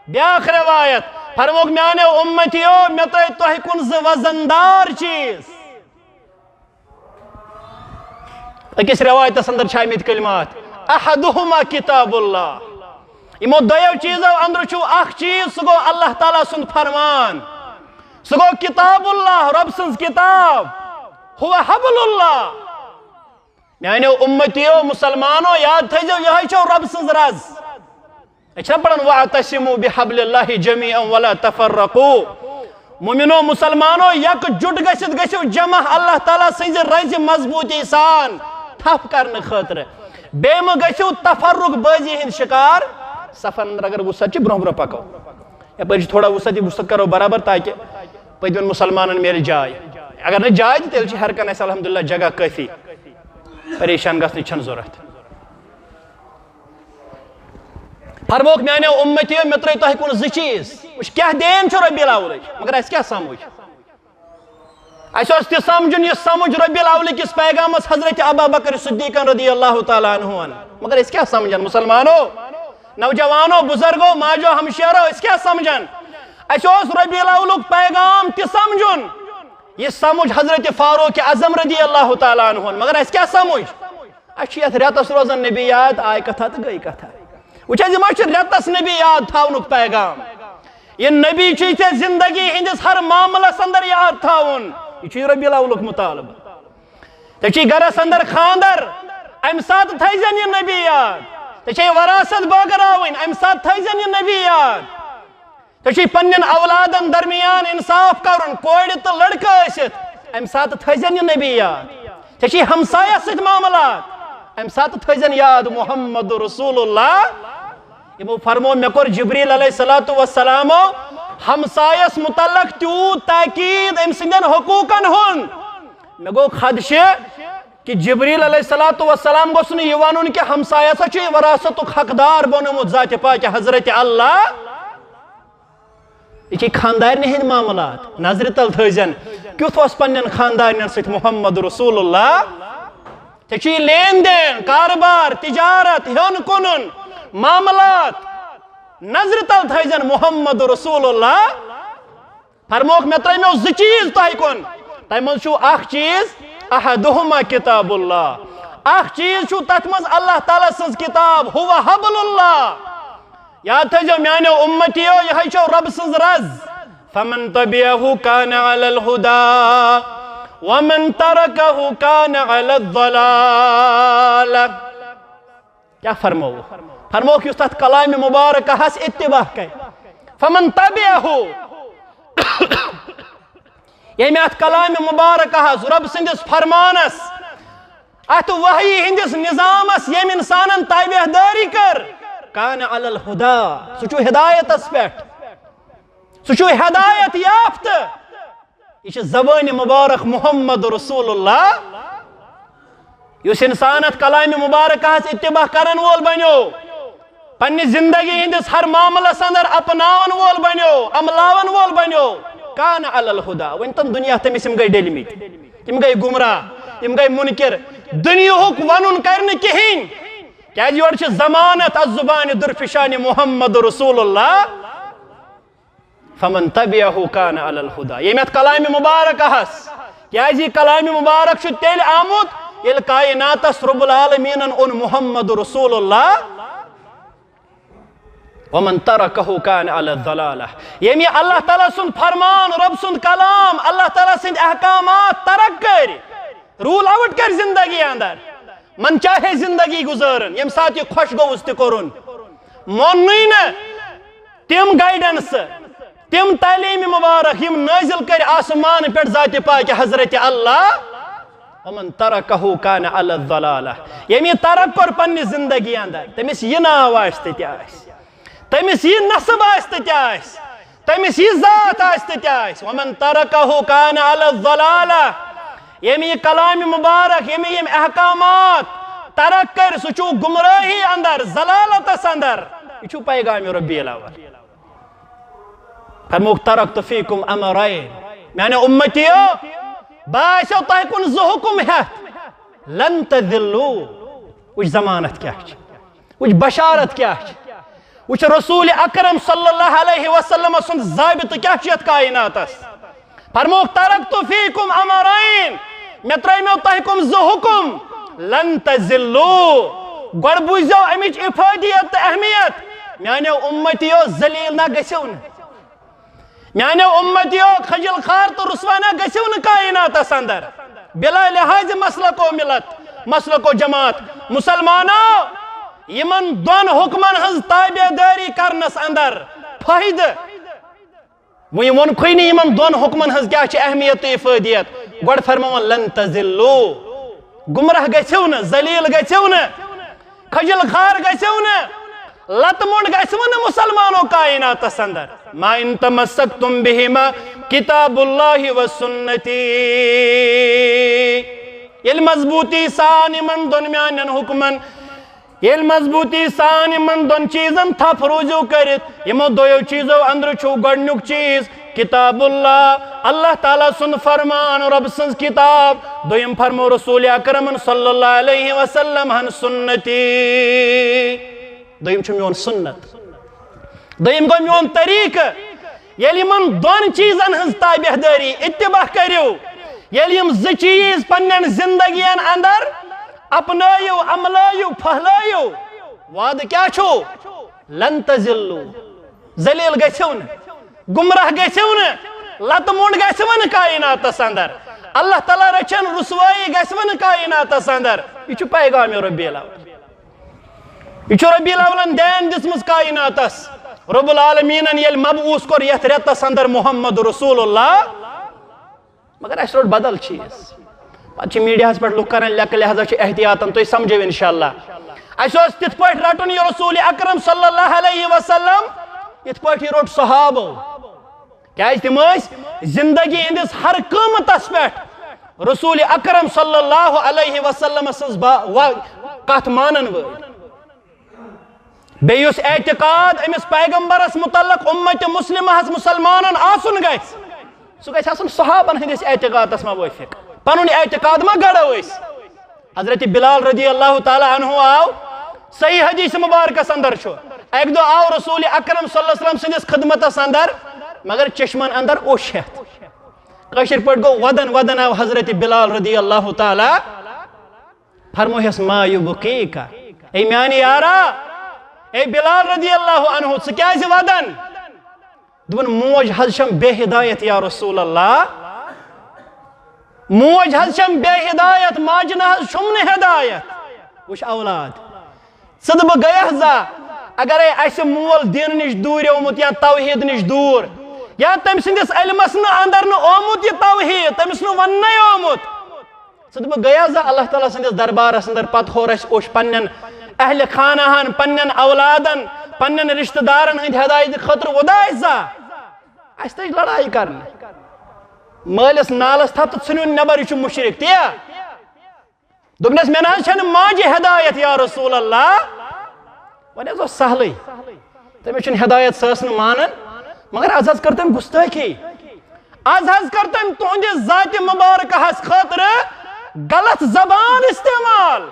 بیٛاکھ رِوایت فرمووُکھ، "میانیو اُمتیو، مےٚ ترٲے تۄہہِ کُن زٕ وزن دار چیٖز"۔ أکِس رِوایتَس اندر چھِ آمٕتۍ کلمات، "احدہما کتاب اللہ"۔ یِمو دۄیو چیٖزو اندرٕ چھُ اکھ چیٖز، سُہ گوٚو اللہ تعالیٰ سُنٛد فرمان، سُہ گوٚو کتاب اللہ، رۄب سٕنٛز کتاب، ہو حبل اللہ۔ میانیو اُمتیو، مسلمانو، یاد تھٲیزیو، یِہوٚے چھو رۄب سٕنٛز رز۔ أسۍ چھِنا پران، "واعتصموا بحبل اللہ جمیعا ولا تفرقوا"۔ مومنو، مسلمانو، یکجٹ گٔژھِتھ گٔژھِو جمع اللہ تعالیٰ سٕنٛزِ رزِ مضبوٗطی سان تھپھ کرنہٕ خٲطرٕ۔ بیٚیہِ مہٕ گٔژھِو تفرق بٲزی ہٕنٛدۍ شکار۔ صفن اندر اگر وُچھو، سا چھِ برونٛہہ برونٛہہ پکو۔ یپٲرۍ چھِ تھوڑا وُسعت، یہِ وُسعت کرو برابر تاکہِ پٔتمٮ۪ن مسلمانن میلہِ جاے۔ اگر نہٕ جاے تہِ، تیٚلہِ چھِ ہر کانٛہہ اَسہِ الحمدللہ جگہ کٲفی۔ پریشان گژھنٕچ چھَنہٕ ضوٚرتھ۔ فرمووُکھ، "میانیو اُمتیو، مےٚ ترٲے تۄہہِ کُن زٕ چیٖز۔" وٕچھ، کیٛاہ دین چھُ ربیع الاولٕچ، مگر اَسہِ کیٛاہ سمجھ؟ اَسہِ اوس تہِ سمجھُن یہِ سمجھ ربیع الاولہٕ کِس پیغامس حضرت ابا بکر صدیقن رضی اللہ تعالیٰ عنہ۔ مگر أسۍ کیٛاہ سمجھن؟ مسلمانو، نوجوانو، بزرگو، ماجو، ہمشیرو، أسۍ کیٛاہ سمجھن؟ اَسہِ اوس ربیع الاولُک پیغام تہِ سمجھُن، یہِ سمجھ حضرت فاروق اعظم رضی اللہ تعالیٰ عنہ۔ مگر اَسہِ کیٛاہ سمجھ؟ اَسہِ چھُ یَتھ رٮ۪تَس روزان نبی یاد، آے کتھا تہٕ گٔے کتھا۔ وٕچھ حظ، یہِ ما چھُ رٮ۪تَس نبی یاد تھاونُک پیغام؟ یہِ نبی چھُے ژےٚ زندگی ہٕنٛدِس ہر معاملس اندر یاد تھاوُن۔ یہِ چھُے ربیع الاولُک مطالبہٕ۔ ژےٚ چھُے گرس اندر خاندر، امہِ ساتہٕ تھٲیزٮ۪ن یہِ نبی یاد۔ ژےٚ چھے وراثت بٲگراوٕنۍ، امہِ ساتہٕ تھٲیزٮ۪ن یہِ نبی یاد۔ ژےٚ چھُے پننٮ۪ن اولادن درمیان انصاف کرُن، کورِ تہٕ لڑکہٕ ٲسِتھ، امہِ ساتہٕ تھٲیزٮ۪ن یہِ نبی یاد۔ ژےٚ چھُے ہمسایس سۭتۍ معاملات، امہِ ساتہٕ تھٲیزٮ۪ن یاد محمد رسول اللہ۔ یِمو فرمو، مےٚ کوٚر جبریل علیہ الصلوۃ والسلامو ہمسایس متعلق تیوٗت تاکید أمۍ سٕنٛدٮ۪ن حقوٗقن ہُنٛد۔ مےٚ گوٚو خدشہِ کہِ جبریل علیہ الصلوۃ والسلام گوٚژھ نہٕ یہِ وَنُن کہِ ہمسایہِ ہسا چھُ یہِ وراثتُک حقدار بنومُت ذاتِ پاکہِ حضرت اللہ۔ یہِ چھِ خاندارنہِ ہٕنٛدۍ معاملات۔ نظرِ تل تھٲیزٮ۪ن، کیُتھ اوس پننٮ۪ن خاندارنٮ۪ن سۭتۍ محمد رسول اللہ۔ ژےٚ چھُے لین دین، کاربار، تجارت، ہیوٚن کٕنُن، معاملات۔ نظرِ تل تھٲیزٮ۪ن محمد رسول اللہ۔ فرمووُکھ، مےٚ ترٲیمو زٕ چیٖز تۄہہِ کُن، تۄہہِ منٛز چھُو اکھ چیٖز، احدہما کتاب اللہ۔ اکھ چیٖز چھُو تتھ منٛز اللہ تعالیٰ سٕنٛز کتاب، ہو حبل اللہ۔ یاد تھٲیزیو میانیو اُمتیو، یِہوٚے چھو رۄب سٕنٛز رز۔ فمن تبعه كان على الهدى ومن تركه كان على الضلالة۔ کیٛاہ فرمووُکھ؟ فرمووُکھ یُس تتھ کلامِ مبارکہس اتباع کرِ۔ فمن تبعه، ییٚمہِ اتھ کلامِ مبارکہس، رۄب سٕنٛدِس فرمانس، اتھ وحی ہٕنٛدِس نظامس ییٚمہِ انسانن تابع دٲری کٔر، کان علی الہدا، سُہ چھُ ہدایتس پٮ۪ٹھ، سُہ چھُ ہدایت یافتہٕ۔ یہِ چھِ زبانِ مبارک محمد رسول اللہ۔ یُس انسان اتھ کلامِ مبارکہس اتباع کرن وول بنیو، پننہِ زندگی ہٕنٛدِس ہر معاملس اندر اپناون وول بنیو، عملاون وول بنیو، کان علی الہدا۔ وۄنۍ تم دنیا تٔمِس، یِم گٔے ڈٔلۍ مٕتۍ، یِم گٔے گمراہ، یِم گٔے منکر۔ دُنیاہُک ونُن کرِ نہٕ کِہیٖنۍ، کیازِ یورٕ چھِ ضمانت از زبانِ درفشانِ محمد رسول اللہ۔ فمن تبعه كان على الهدى۔ ییٚمہِ اتھ کلامِ مبارکہس، کیازِ یہِ کلامِ مبارک چھُ تیٚلہِ آمُت، ییٚلہِ کائناتس رب العالمینن اوٚن محمد رسول اللہ۔ ومن تركه كان على الضلالة۔ ییٚمہِ اللہ تعالیٰ سُنٛد فرمان، رب سُنٛد کلام، اللہ تعالیٰ سٕنٛدۍ احکامات ترک کٔرۍ، رول آؤٹ کٔرۍ زندگی اندر، من چاہے زندگی گزارن، ییٚمہِ ساتہٕ یہِ خۄش گوٚوُس تہِ کوٚرُن، موننُے نہٕ تِم گائیڈنس، تِم تعلیٖم مبارک، یِم نٲزِل کٔرۍ آسمان پٮ۪ٹھ ذاتِ پاکِ حضرت اللہ۔ ومن تركه كان على الضلالة۔ ییٚمۍ یہِ ترک کوٚر پننہِ زندگی اندر، تٔمِس یہِ ناو آسہِ تہِ تہِ آسہِ، تٔمِس یہِ نسب آسہِ تہِ تہِ آسہِ، تٔمِس یہِ ذات آسہِ تہِ تہِ آسہِ، ومن تركه كان على الضلالة۔ ییٚمۍ یہِ کلامِ مبارک، ییٚمۍ یِم احکامات ترک کٔرۍ، سُہ چھُ گمراہی اندر، ضلالتس اندر۔ یہِ چھُ پیغامِ ربیع الاول۔ فرمووُکھ، ترکت فیکم امرین، میانیو اُمتیو، بہٕ آسیو تۄہہِ کُن زٕ حُکم ہٮ۪تھ، لن تضلوا۔ وٕچھ ضمانت کیٛاہ چھِ، وٕچھ بشارت کیٛاہ چھِ، وٕچھ رسول اکرم صلی اللہ علیہ وسلم سُنٛد ضابطہٕ کیٛاہ چھُ یتھ کائناتس۔ فرمووُکھ، ترکت فیکم امرین، مےٚ ترٲیمو تۄہہِ کُن زٕ حُکم، لن تضلوا۔ گۄڈٕ بوٗزیو امِچ افادیت تہٕ اہمیت، میانیو اُمتیو، ذلیل نہ گٔژھِو نہٕ۔ میانیو اُمتیو، خجل خوار تہٕ رسوا نہ گٔژھِو نہٕ کائناتس اندر، بلا لحاظ مسلک و ملت، مسلک و جماعت۔ مسلمانو، یِمن دۄن حُکمن ہٕنٛز تابع دٲری کرنس اندر فٲیدٕ وۄنۍ ووٚنکھٕے نہٕ یِمن دۄن حُکمن ہٕنٛز کیٛاہ چھِ اہمیت تہٕ افٲدیت۔ گۄڈٕ فرمووُن، لن تضلوا، گمراہ گٔژھِو نہٕ، ذلیل گٔژھِو نہٕ، خجل خوار گٔژھِو نہٕ، لتہٕ مۄنڈ گٔژھِو نہٕ مسلمانو کائناتس اندر۔ ما ان تمسکتم بہما کتاب اللہ و سنتی۔ ییٚلہِ مضبوٗطی سان یِمن دۄن میانٮ۪ن حُکمن ییٚلہِ مضبوٗطی سان یِمن دۄن چیٖزن تھپھ روٗزِو کٔرِتھ، یِمو دۄیو چیٖزو اندرٕ چھُو گۄڈٕنیُک چیٖز کتاب اللہ، اللہ تعالیٰ سُنٛد فرمان، رۄب سٕنٛز کتاب، دوٚیِم فرمو رسول اکرمن صلی اللہ علیہ وسلم ہن سنتی، دوٚیِم چھُ میون سُنت۔ دوٚیِم گوٚو میون طریٖقہٕ۔ ییٚلہِ یِمن دۄن چیٖزن ہٕنٛز تابع دٲری، اتباع کٔرِو، ییٚلہِ یِم زٕ چیٖز پننٮ۪ن زندگین اندر اپنٲیِو، عملٲیِو، پھٔہلٲیِو، وعدٕ کیٛاہ چھُو؟ لن تضلوا، ذلیل گٔژھِو نہٕ، گمراہ گٔژھِو نہٕ، لتہٕ مۄنڈ گٔژھِو نہٕ کائناتس اندر، اللہ تعالیٰ رچھن، رسوٲیی گژھِ نہٕ کائناتس اندر۔ یہِ چھُ پیغام ربیع الاول۔ یہِ چھُ ربیع الاولن دین دِژمٕژ کائناتس۔ رب العالمینن ییٚلہِ مبعوث کوٚر یتھ رٮ۪تس اندر محمد رسول اللہ، مگر اسہِ روٚٹ بدل چیٖز۔ پتہٕ چھِ میڈیاہس پٮ۪ٹھ لُکھ کران لیکہٕ، لہذا چھُ احتیاطن، تُہۍ سمجھو انشاءاللہ۔ اسہِ اوس تِتھ پٲٹھۍ رٹُن یہِ رسول اکرم صلی اللہ علیہ وسلم، یِتھ پٲٹھۍ یہِ روٚٹ صحابو۔ کیازِ تِم ٲسۍ زندگی ہٕنٛدِس ہر قۭمتس پٮ۪ٹھ رسول اکرم صلی اللہ علیہ وسلم سٕنٛز با-، وا-، کتھ مانن وٲلۍ۔ بیٚیہِ یُس اعتقاد أمِس پیغمبرس متعلق اُمتِ مسلمہس مسلمانن آسُن گژھِ، سُہ گژھِ آسُن صحابن ہٕنٛدِس اعتقادس موٲفق۔ پنُن اعتقاد ما گڑو أسۍ؟ حضرت بلال رضی اللہ تعالیٰ عنہ آو، صحیح حدیث مبارکس اندر چھُ، اکہِ دۄہ آو رسول اکرم صلی اللہ علیہ وسلم سٕنٛدِس خدمتس اندر، مگر چشمن اندر اوٚش ہٮ۪تھ۔ کٲشِر پٲٹھۍ گوٚو ودن ودن آو حضرت بلال رضی اللہ تعالیٰ، فرموہس، "ما یبکیک؟" اے میانہِ یارا، اے بلال رضی اللہ عنہ، ژٕ کیازِ ودن؟ دوٚپُن، "موج حظ چھم بے ہدایت یا رسول اللہ، موج حظ چھم بے ہدایت، ماجہِ نہ حظ چھُم نہٕ ہدایت۔" وٕچھ اولاد، ژٕ تہٕ بہٕ گٔیَس زا، اگرے اَسہِ مول دیٖنہٕ نِش دوٗریومُت یا توحیٖد نِش دوٗر، یا تٔمۍ سٕنٛدِس علمَس نہٕ اندر نہٕ آمُت یہِ توحیٖد، تٔمِس نہٕ وَننَے آمُت، ژٕ تہٕ بہٕ گٔیَس زا اللہ تعالیٰ سٕنٛدِس دربارَس اندر، پَتہٕ ہور اَسہِ اوٚش پنٛنٮ۪ن اہلِ خانہَن، پنٛنٮ۪ن اولادَن، پنٛنٮ۪ن رِشتہٕ دارَن ہٕنٛدِ ہدایتہِ خٲطرٕ وۄداے زا، اَسہِ تٔج لڑایہِ کرنہِ۔ مٲلِس نالَس تھپھ تہٕ ژھٕنِو نٮ۪بر، یہِ چھُ مُشرِک، تی یا؟ دوٚپنَس، "مےٚ نہ حظ چھَنہٕ ماجہِ ہدایت یا رسول اللہ۔" وۄنۍ حظ اوس سہلٕے، تٔمِس چھُنہٕ ہدایت، سۄ ٲس نہٕ مانان، مگر از حظ کٔر تٔمۍ گُستٲخی، از حظ کٔر تٔمۍ تُہنٛدِ ذاتِ مُبارکہس خٲطرٕ غلط زبان استعمال۔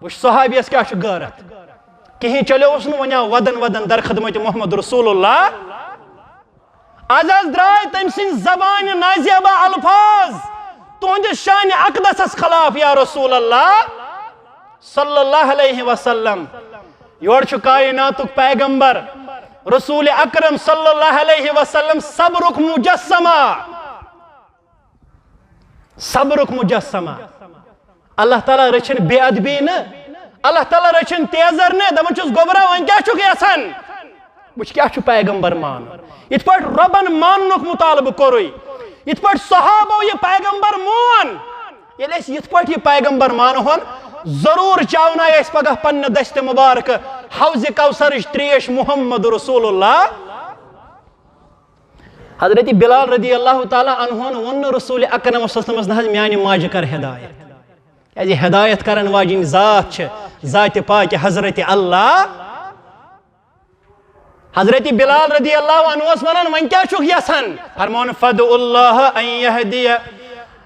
وٕچھ، صحابیَس کیٛاہ چھُ غٲرت، کِہیٖنۍ چلیوس نہٕ، وۄنۍ آو ودن ودن در خدمت محمد رسول اللہ۔ از حظ درٛاے تٔمۍ سٕنٛدۍ زبانہِ نازیبہ الفاظ تُہنٛدِس شانِ اقدسس خلاف یا رسول اللہ صلی اللہ علیہ وسلم۔ یورٕ چھُ کائناتُک پیغمبر رسول اکرم صلی اللہ علیہ وسلم صبرُک مجسمہ، صبرُک مجسمہ۔ اللہ تعالیٰ رٔچھِن بے ادبی نہٕ، اللہ تعالیٰ رٔچھِن تیزر نہٕ، دپان چھُس، "گوٚبرا، وۄنۍ کیٛاہ چھُکھ یژھان؟ وٕچھ، کیٛاہ چھُ پیغمبر مانُن؟" یِتھ پٲٹھۍ رۄبن ماننُک مطالبہٕ کوٚرُے، یِتھ پٲٹھۍ صحابو یہِ پیغمبر مون، ییٚلہِ أسۍ یِتھ پٲٹھۍ یہِ پیغمبر مانہون، ضروٗر چاونایہِ أسۍ پگاہ پننہِ دستِ مبارکہٕ حوضِ کوثرٕچ تریش محمد رسول اللہ۔ حضرت بلال رضی اللہ تعالیٰ عنہن ووٚن نہٕ رسول اکرم صلی اللہ علیہ وسلمس، "نہ حظ، میانہِ ماجہِ کر ہدایت۔" کیازِ ہدایت کرن واجِنۍ ذات چھِ ذاتِ پاکہِ حضرت اللہ۔ حضرت بلال رضی اللہ عنہ اوس ونان، "وۄنۍ کیٛاہ چھُکھ یژھان؟" فرمون، "فدع اللہ ان یہدی۔"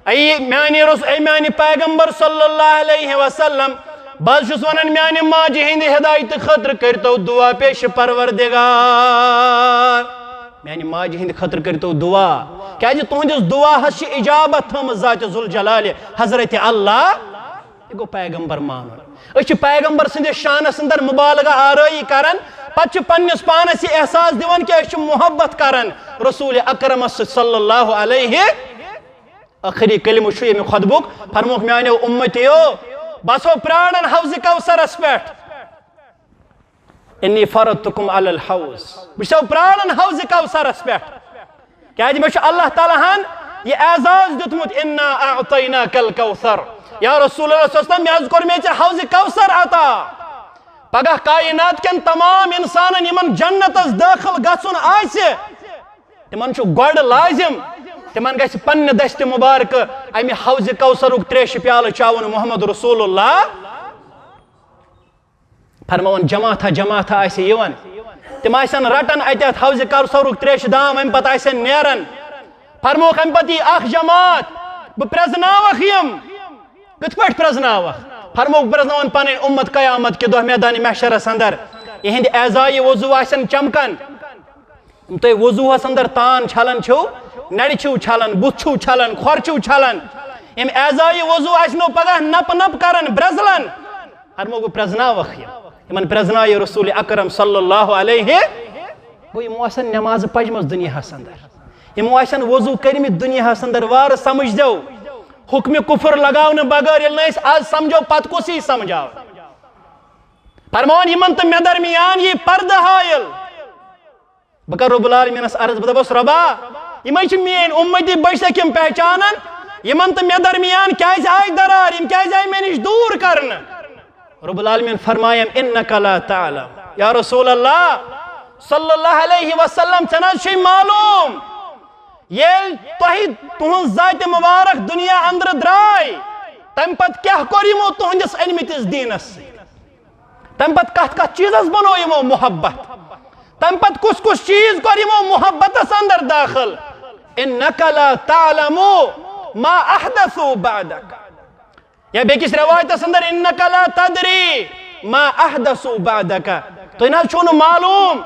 اے میانہِ رس-، اے میانہِ پیغمبر صلی اللہ علیہ وسلم، بہٕ حظ چھُس ونان، میانہِ ماجہِ ہِنٛدِ ہدایتہٕ خٲطرٕ کٔرۍتو دعا پیش پروردگار۔ میانہِ ماجہِ ہِنٛدِ خٲطرٕ کٔرۍتو دعا، کیازِ تُہنٛدِس دعاہس چھِ اجابت تھٲومٕژ ذاتِ ذوالجلالِ حضرت اللہ۔ یہِ گوٚو پیغمبر مانُن۔ أسۍ چھِ پیغمبر سٕنٛدِس شانس اندر مبالغہ آرٲیی کران، پتہٕ چھِ پننِس پانس یہِ احساس دِوان کہِ أسۍ چھِ محبت کران رسول اکرمس سۭتۍ صلی اللہ علیہ۔ ٲخری کلمہٕ چھُ ییٚمہِ خطبُک، فرموکھ، "میانیو امتیو، بہٕ چھُسو پراران حوضِ کوثرس پٮ۪ٹھ۔ انی فرضتکم علی الحوض، بہٕ چھُسو پراران حوضِ کوثرس پٮ۪ٹھ۔" کیازِ مےٚ چھُ اللہ تعالیٰ ہن یہِ اعزاز دیُتمُت، "انا اعطیناک الکوثر۔" یا رسول اللہ صلی اللہ علیہ وسلم، مےٚ حظ کوٚر مےٚ ژےٚ حوضِ کوثر عطا۔ پگاہ کائنات کٮ۪ن تمام انسانن یِمن جنتس دٲخل گژھُن آسہِ، تِمن چھُ گۄڈٕ لازم، تِمن گژھِ پننہِ دستِ مبارکہٕ امہِ حوضِ کوثرُک تریشہِ پیالہٕ چاوُن محمد رسول اللہ۔ فرماوان، جماعتھا جماعتھا آسہِ یِوان، تِم آسن رٹان اتہِ اتھ حوضِ کوثرُک تریشہِ دام، امہِ پتہٕ آسن نیران۔ فرموکھ، امہِ پتہٕ یی اکھ جماعت، بہٕ پرزناوکھ یِم۔ کِتھ پٲٹھۍ پرزناوکھ؟ فرموکھ، بہٕ پرزناوان پنٕنۍ اُمت قیامت کہِ دۄہ میدانِ محشرس اندر، یِہنٛدۍ اعضایہِ وضو آسن چمکان۔ یِم تُہۍ وضوٗہس اندر تان چھلان چھِو، نرِ چھِو چھلان، بُتھ چھِو چھلان، کھۄر چھِو چھلان، یِم اعضایہِ وضو آسنو پگاہ نپہٕ نپہٕ کران، برزلان۔ فرموکھ، بہٕ پرزناوکھ یِم۔ یِمن پرزنایہِ رسول اکرم صلی اللہ علیہ۔ گوٚو، یِمو آسن نمازٕ پجمژ دُنیاہس اندر، یِمو آسن وضو کٔرمٕتۍ دُنیاہس اندر۔ وارٕ سمجھ زیو، حکمِ کفر لگاونہٕ بغٲر ییٚلہِ نہٕ أسۍ آز سمجھو، پتہٕ کُس یی سمجھاو؟ فرماوان، یِمن تہٕ مےٚ درمیان یی پردٕ حائل۔ بہٕ کرٕ رب العالمینس عرض، بہٕ دپس، رۄبا، یِمے چھِ میٲنۍ اُمتی، بہٕ چھسکھ یِم پہچانان، یِمن تہٕ مےٚ درمیان کیازِ آیہِ درار، یِم کیازِ آیہِ مےٚ نِش دوٗر کرنہٕ؟ رب العالمین فرمایم، انک لا تعلم۔ یا رسول اللہ صلی اللہ علیہ وسلم، ژےٚ نہ حظ چھُے معلوم، ییٚلہِ تۄہہِ تُہنٛز ذاتِ مبارک دُنیا اندرٕ درٛاے، تمہِ پتہٕ کیٛاہ کوٚر یِمو تُہنٛدِس أنمٕتِس دیٖنس سۭتۍ؟ تمہِ پتہٕ کتھ کتھ چیٖزس بنوو یِمو محبت؟ تمہِ پتہٕ کُس کُس چیٖز کوٚر یِمو محبتس اندر داخل؟ انک لا تعلم ما احدثوا بعدک۔ یا بیٚکِس رِوایتس اندر، انک لا تدری ما احدثوا بعدک۔ تُہۍ نہ حظ چھُو نہٕ معلوم،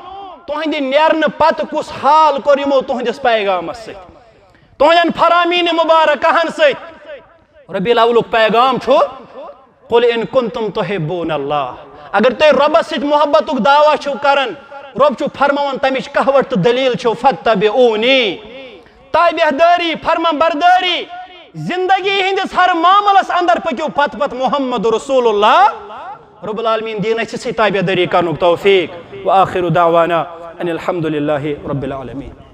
تُہنٛدِ نیرنہٕ پتہٕ کُس حال کوٚر یِمو تُہنٛدِس پیغامس سۭتۍ۔ تُہنٛدٮ۪ن فرامین مبارکہن سۭتۍ۔ ربیع الاولُک پیغام چھُ، قل ان کنتم تحبون اللہ۔ اگر تُہۍ رۄبس سۭتۍ محبتُک دعویٰ چھِو کران، رۄب چھُ فرماوان، تمِچ کہوٹ تہٕ دلیل چھو، فاتبعونی، تابع دٲری، فرما بردٲری، زندگی ہٕنٛدِس ہر معاملس اندر پٔکِو پتہٕ پتہٕ محمد رسول اللہ۔ رب العالمین دِیِن اَسہِ سۭتۍ تابع دٲری کرنُک توفیق۔ وآخر دعوانا ان الحمد للہ رب العالمین۔